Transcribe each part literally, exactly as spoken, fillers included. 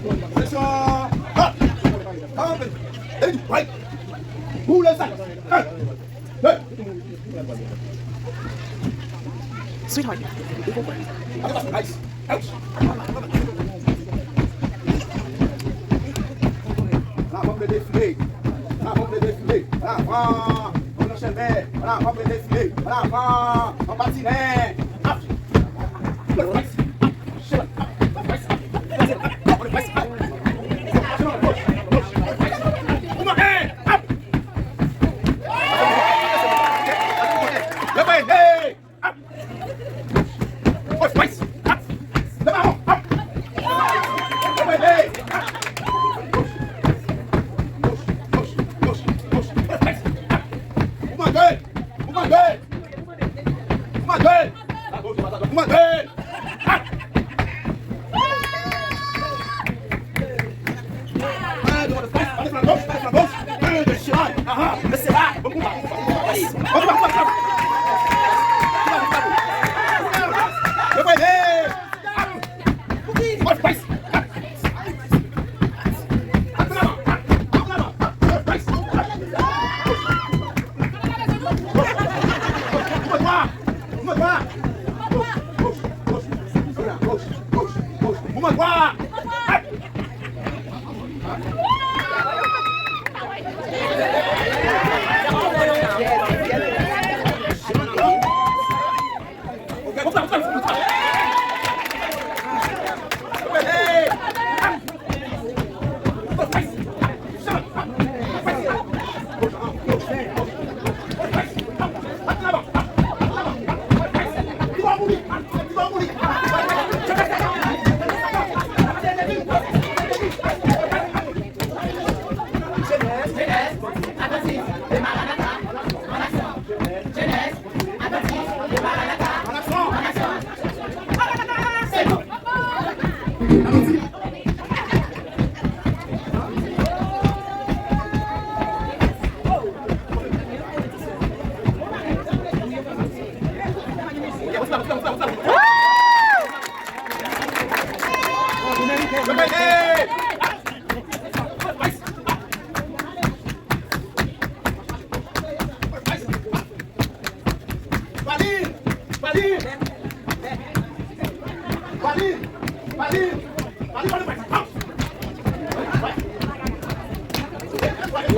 Attention. Hop. Kanpe. Hey, right. Boule sa. Hey. Hey. Sweetheart, you go first. Nice. Ouch. An avan pou le defile. An avan pou le defile. An avan. An nan chemen. An avan pou le defile. An avan. An patinen. Ap. Mouvman dwa!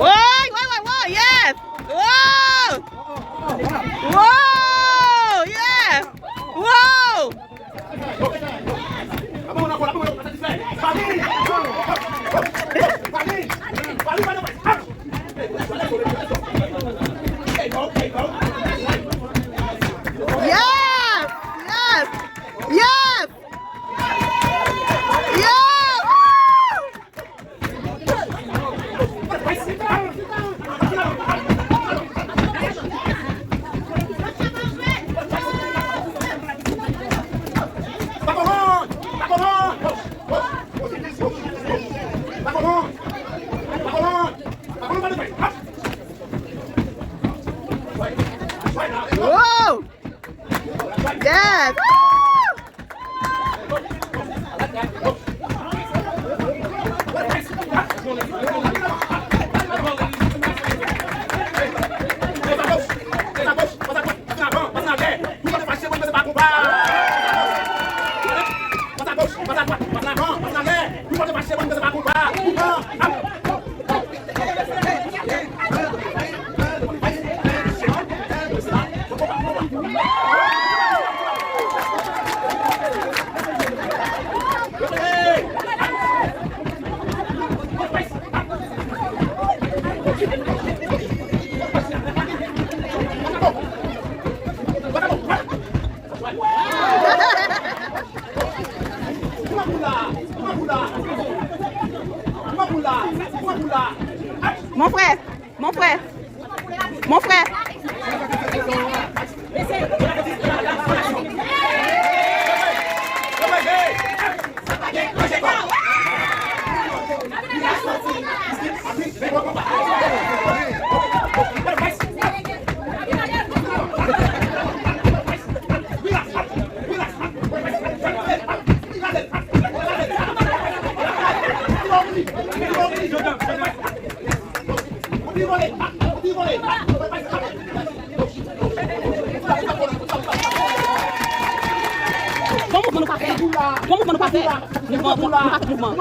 Woy, woy, woy, woy, yes! Wow! Wow! Yes! Wow! Yes! Yes! Yes! Yes! Woo! Woo! Yes! Woo! Gon mouvman nou pa fè. Mouvman, nou pa fè mouvman.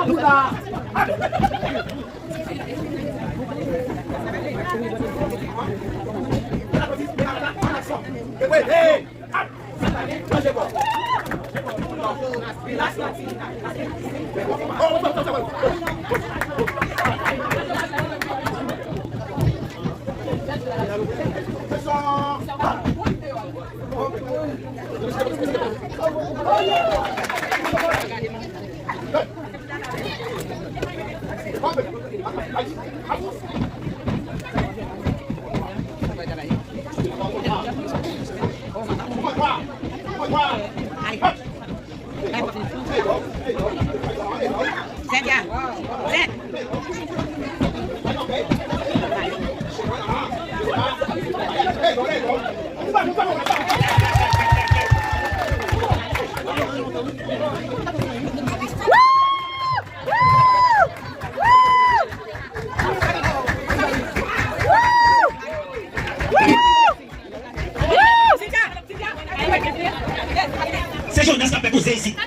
Se Jonas k ap fè koze isit.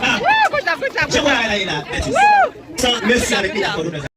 Ah. Jan bagay la ye la, Bètis. San mesye avèk medam, fò nou